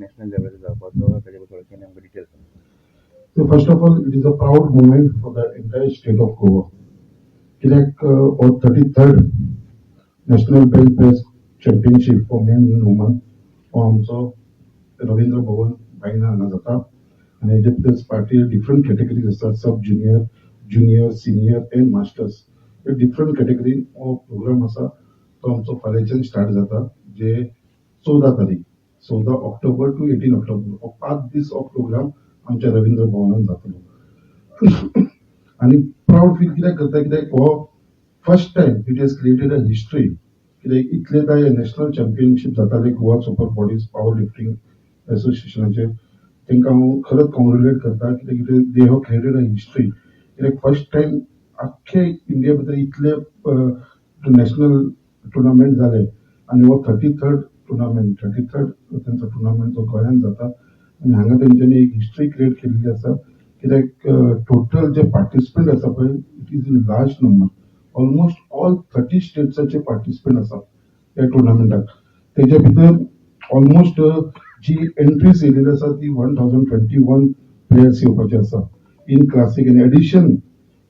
National लेवलाचेर जावपाचो, ताचे बद्दल थोडक्यान आमकां डिटेल्स सांग. So first of all, it is a proud moment for the entire state of Goa. कित्याक हो 33rd National Bench Press Championship for men and women हो आमचो रवींद्र भवन, बायणा हांगा जाता आनी हेजे भितर पार्टी डिफरंट कॅटेगरीज आसात, sub junior, junior, senior and masters. हे डिफरंट कॅटेगरीन हो प्रोग्राम आसा. तो आमचो फाल्यांच्यान स्टार्ट जाता, जे 14 तारीख, 14 ऑक्टोबर टू 18 ऑक्टोबर, हो 5 दीस हो प्रोग्राम आमच्या रवींद्र भवनान जातलो. आनी प्रावड फील कित्याक करता? कित्याक हो first time it has created a history, कित्याक इतले काय नॅशनल चॅम्पियनशीप जाताले Goa super bodies power lifting एसोसिएशनाचे. तांकां हांव खरेंच कॉंग्रेच्युलेट करता, कित्याक they have created a history, कित्याक फर्स्ट टायम आख्खे इंडिया भितर इतले नॅशनल टुर्नामेंट जाले आनी हो 33rd tournament, 33rd तेंचो टुर्नामेंट जो गोंयांत जाता आनी हांगा तेंच्यांनी एक हिस्ट्री क्रिएट केल्ली आसा, कित्याक टोटल जे पार्टिसिपंट आसा पळय, it is in large number. Almost all 30 स्टेट्साचे participant आसा ह्या टुर्नामेंटाक. तेच्या भितर ऑलमोस्ट जी एंट्रीज येयलेली आसा ती 1021 प्लेयर्स येवपाचे आसा in classic and addition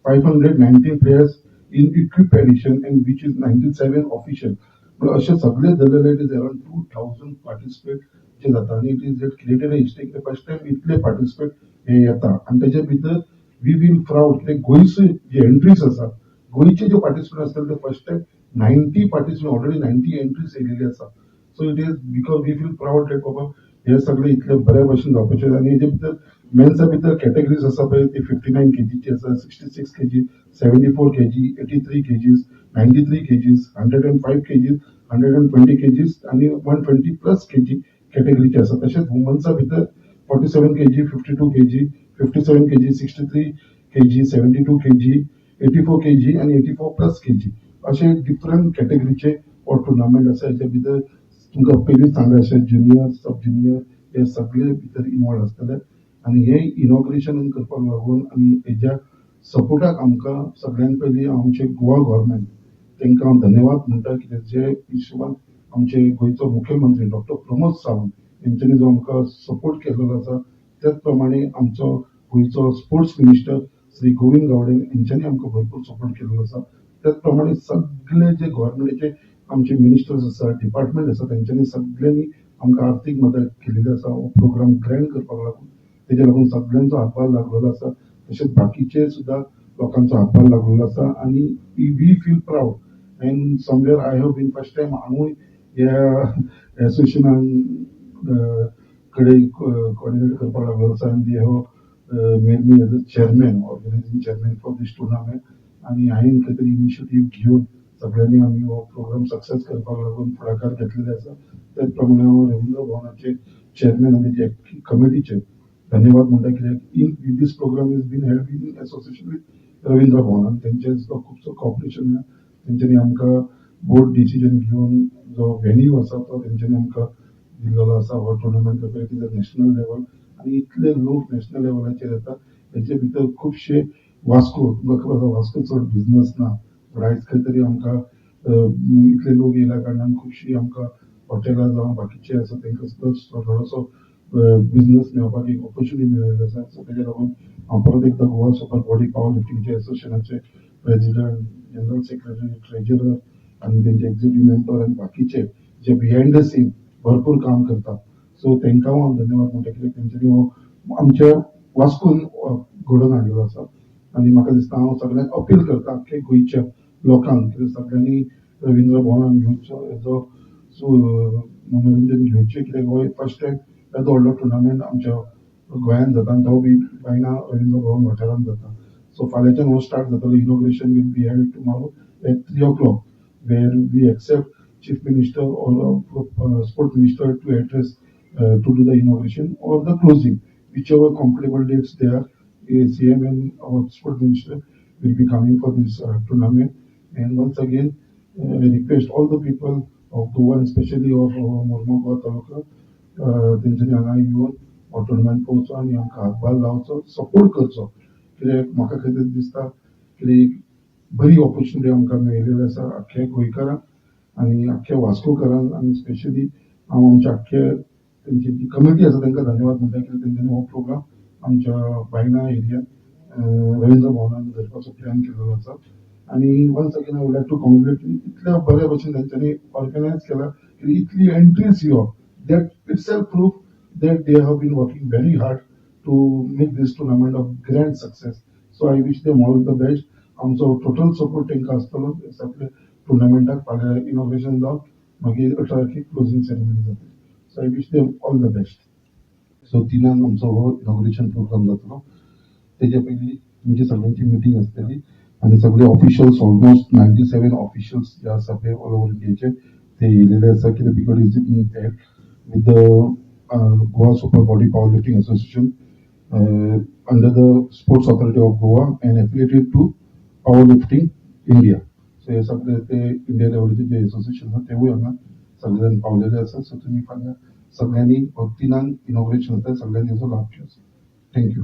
519 players in equip edition and which is 97 official. म्हणल्यार अशे सगळे धरलेले it is around 2000 participate जे जाता आनी it is it created a history, first time इतले पार्टिसिपेट हे येता. आनी तेजे भितर we feel proud कित्याक गोंयचे जे एंट्रीज आसा, गोंयचे जे पार्टिसिपेंट आसतले ते first time 90 participant, already 90 entries येयलेली आसा. So it is because we feel proud that बाबा हे सगळे इतले बऱ्या भशेन जावपाचे. आनी हेजे भितर मेन्सा भितर कॅटेगरीज आसा पळय, ती 59 केजीची आसा, 66 kg, 74 kg, 83 kgs, 93 kgs, 105 kgs, 120 kgs आनी 120+ kg कॅटेगरीचे आसा. तशेंच वुमन्सा भितर 47 kg, 52 kg, 57 kg, 63 kg, 72 kg, 84 kg आनी 84+ kg अशे डिफरंट कॅटेगरीचे हो टुर्नामेंट आसा. हेच्या भितर तुमकां पयलींच सांगलें, अशें ज्युनियर, सब ज्युनियर हे सगळे भितर इनवॉल्व आसतले. आनी हे इनॉग्रेशन करपाक लागून आनी हेज्या सपोर्टाक आमकां सगळ्यांत पयलीं आमचे गोवा गव्हर्मेंट, तांकां हांव धन्यवाद म्हणटा, कित्याक जे हिशोबान आमचे गोंयचो मुख्यमंत्री डॉक्टर प्रमोद सावंत हेंच्यांनी जो आमकां सपोर्ट केल्लो आसा, त्याच प्रमाणे आमचो गोंयचो स्पोर्ट्स मिनिस्टर श्री गोविंद गावडे हेंच्यांनी आमकां भरपूर सपोर्ट केल्लो आसा. त्याच प्रमाणे सगळे जे गव्हर्मेंटाचे आमचे मिनिस्टर्स आसा, डिपार्टमेंट आसा, तेंच्यांनी सगळ्यांनी आमकां आर्थीक मदत केलेली आसा हो प्रोग्राम ग्रँड करपाक लागून. तेज्या लागून सगळ्यांचो हातभार लागलेलो आसा. तशेंच बाकीचे सुद्दां लोकांचो हातभार लागलेलो आसा आनी we feel proud and somewhere I have been first time हांवूय ह्या एसोसिएशनान कडेन कॉर्डिनेट करपाक लागलो आसा आनी they have made me as a chairman, organizing chairman for this tournament. आनी हांवें खंय तरी इनिशिएटीव घेवन सगळ्यांनी आमी हो प्रोग्राम सक्सेस करपाक लागून फुडाकार घेतलेले आसा. त्याच प्रमाणे हांव रवींद्र भवनाचे चेअरमॅन आनी जे कमिटीचे धन्यवाद म्हणटा, कित्याक in this program is been held in association with Ravindra Bhavan आनी तेंचे सुद्दां खुबसो कॉपरेशन मेळ्ळा. तेंच्यांनी आमकां बोर्ड डिसिजन घेवन जो व्हेन्यू आसा तो तेंच्यांनी आमकां दिल्लो आसा हो टुर्नामेंट करपाक. It is a national level आनी इतले लोक नॅशनल लेवलाचेर येता. हेचे भितर खुबशे वास्को, तुमकां खबर आसा, वास्को चड बिजनस ना, पूण आयज खंय तरी आमकां इतले लोक येयल्या कारणान खुबशीं आमकां हॉटेलां जावं बाकीचे आसा, तांकां सुद्दां थोडोसो बिजनस मेळपाक एक ऑपॉर्च्युनिटी मेळिल्ली आसा. सो तेज्या लागून हांव परत एकदां गोवा सुपर बॉडी पावर लिफ्टिंगचे एसोसिएशनाचे प्रेसिडंट, जनरल सेक्रेटरी, ट्रेजरर आनी तेंचे एक्झिक्युटीव मेंबर आनी बाकीचे जे बिहायंड the scene भरपूर काम करता, सो तांकां हांव धन्यवाद म्हणटा, कित्याक तेंच्यांनी हो आमच्या वास्कोन घडोवन हाडलेलो आसा. आनी म्हाका दिसता हांव सगळ्यांक अपील करता, आख्खे गोंयच्या लोकांक, कित्याक सगळ्यांनी रवींद्र भवनान येवचो, हेजो सो मनोरंजन घेवचें, कित्याक हो फर्स्ट टायम येदो व्हडलो टुर्नामेंट आमच्या गोंयांत जाता आनी तो बी बायणा रवींद्र भवन वाठारांत जाता. सो फाल्यांच्यान हो स्टार्ट जातलो. Inauguration will be held tomorrow at 3 o'clock, where we expect Chief Minister or Sport Minister to address, to do the inauguration or the closing, whichever comfortable dates they are. CM and our Sport Minister will be coming for this tournament. And once again, I request all the people of Goa and especially of Mormugao Taluka, तेंच्यांनी हांगा येवन हो tournament पळोवचो आनी आमकां हातभार लावचो, support करचो, कित्याक म्हाका खंय तरी दिसता कितें एक बरी ऑपॉर्च्युनिटी आमकां मेळिल्ली आसा आख्ख्या गोंयकारांक आनी आख्ख्या वास्कोकारांक. आनी स्पेशली हांव आमच्या आख्ख्या तेंची जी कमिटी आसा तांकां धन्यवाद म्हणटा, कित्याक तेंच्यांनी हो प्रोग्राम आमच्या बायणा एरियान रवींद्र भवनान धरपाचो प्लॅन केलेलो आसा. आनी once again I would like to congratulate, इतल्या बऱ्या भशेन तेंच्यांनी ऑर्गनायज केला की इतली एंट्रीज येवप, that itself proof that they have been working very hard to make this tournament a grand success. So I wish them all the best. आमचो total support तांकां आसतलो सगळे टुर्नामेंटाक. फाल्यां इनॉग्रेशन जावन मागीर 18 तारखेक क्लोजींग सेरेमनी जातली. So I wish them all the best. So 3ांक आमचो हो इनॉग्रेशन प्रोग्राम जातलो. तेच्या पयलीं तुमची सगळ्यांची मिटींग आसतली आनी सगळे ऑफिशियल्स, ऑलमोस्ट 97 ऑफिशियल्स जे आसा पळय ऑल ओवर इंडियाचे, ते येयलेले आसा, कित्याक because is with the Goa Super Body Power Lifting Association under the Sports Authority of Goa and affiliated to Power Lifting India. So हे सगळे ते इंडिया लेवलाचे जे एसोसिएशन आसा, तेवूय हांगा सगळे जाण पावलेले आसा. सो तुमी फाल्यां सगळ्यांनी 3ांक इनॉग्रेशन जाता, सगळ्यांनी हेजो लाभ घेवचो. Thank you.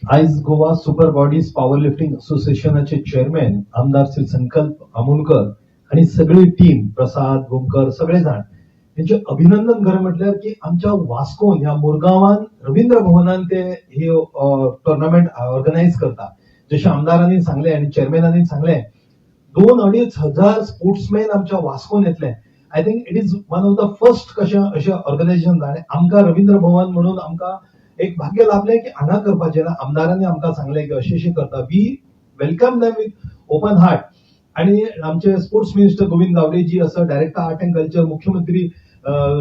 आयज Goa Super Bodies Power Lifting असोसिएशनाचे चेअरमॅन आमदार श्री संकल्प आमोणकर आणि सगळी टीम, प्रसाद गोमकर, सगळे जाण, हेंचे अभिनंदन. खरें म्हटल्यार की आमच्या वास्कोन ह्या मुरगांवान रवींद्र भवनान ते हे टुर्नामेंट ऑर्गनायज करता. जशें आमदारांनी सांगलें आनी चेअरमॅनांनी सांगलें, 2-2.5 हजार स्पोर्ट्समॅन आमच्या वास्कोन येतले. I think it is one of the first कशें अशें ऑर्गनायझेशन. आनी आमकां रवींद्र भवन म्हणून आमकां एक भाग्य लाभलें की हांगा करपाचें ना. आमदारांनी आमकां सांगलें की अशें अशें करता. We welcome them with open heart. आणि आमचे स्पोर्ट्स मिनिस्टर गोविंद गावडे जी आसा, डायरेक्टर आर्ट अँड कल्चर, मुख्यमंत्री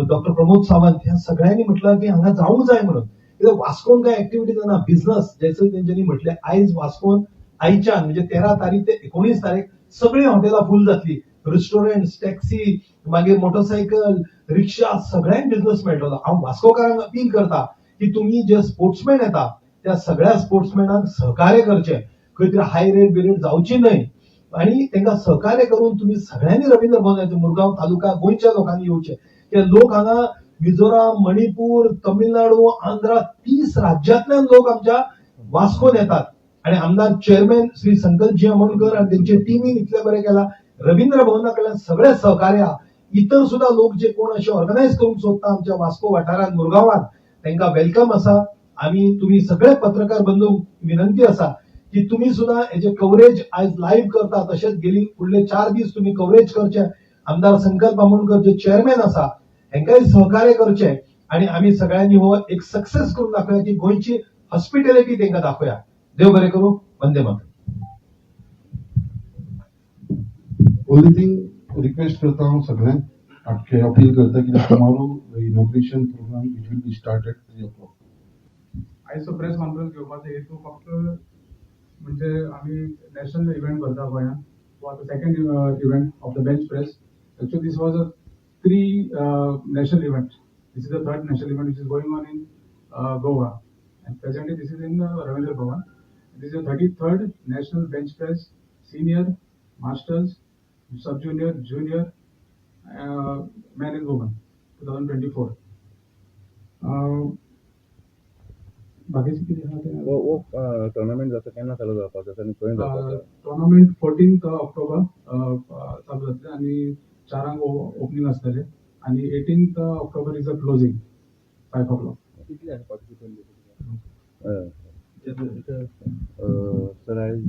डॉक्टर प्रमोद सावंत, ह्या सगळ्यांनी म्हटलं की हांगा जावंक जाय म्हणून, कित्याक वास्कोन काय एक्टिविटी जाना. बिझनस जसं तेंच्यांनी म्हटलें, आयज वास्कोन आयच्यान म्हणजे 13 तारीख ते 19 तारीख सगळीं हॉटेलां फूल जातली. रेस्टॉरंट, टॅक्सी, मागीर मोटरसायकल, रिक्षा, सगळ्यांक बिझनस मेळटलो. हांव वास्कोकारांक अपील करता की तुमी जे स्पोर्ट्समॅन येता त्या सगळ्या स्पोर्ट्समॅनाक सहकार्य करचे. खंय तरी हाय रेट बिरेट जावची न्हय आणि तांकां सहकार्य करून तुमी सगळ्यांनी रवींद्र भवन, मुरगांव तालुका, गोंयच्या लोकांनी येवचे, कित्याक लोक हांगा मिझोराम, मणिपूर, तमिळनाडू, आंध्रा, 30 राज्यांतल्यान लोक आमच्या वास्कोन येतात. आणि आमदार चेअरमॅन श्री संकल्पजी आमोणकर आणि त्यांच्या टिमीन इतलें बरें केलां. रवींद्र भवना कडल्यान सगळे सहकार्य. इतर सुद्धा लोक जे कोण अशे ऑर्गनायज करूंक सोदता आमच्या वास्को वाठारांत, मुरगांवात, तांकां welcome आसा. आमी तुमी सगळे पत्रकार बंधूंक विनंती आसा की तुम्ही सुद्धा हेजे कवरेज आयज लाईव्ह करता, तशेंच गेली फुडले 4 दीस तुम्ही कवरेज करचे. आमदार संकल्प आमोणकर जे चेअरमॅन आसा, हेंकाय सहकार्य करचे आणि आमी सगळ्यांनी हो एक सक्सेस करून दाखोवया की गोंयची हॉस्पिटॅलिटी तांकां दाखोवया. देव बरें करूं. Vande Mataram. Only thing, request करता हांव सगळ्यांक, आख्खे अपील करता की tomorrow inauguration program, which will be start at 3 o'clock. आयचो प्रेस कॉन्फरन्स घेवपाचो हेतू फक्त म्हणजे आमी नॅशनल इव्हेंट करता गोंयांत. हो आतां second event of the bench press. Actually, this was a three national event. This is the third national event which is going on in Goa, and presently this is in Ravindra Bhavan. This is 33rd National Bench Press Senior, Masters, Sub Junior, Junior, Man and Woman, 2024. बाकीचे कितें आहा तें हो हो tournament जाता, केन्ना चालू जावपाचो आसा आनी खंय जावपाचो आसा? टुर्नामेंट 14 ऑक्टोबर चालू जातले आनी 4ांक ओपनींग आसतलें आनी 18 October is a closing, 5 o'clock. कितले आसा पार्टिसिपंट? सर, आयज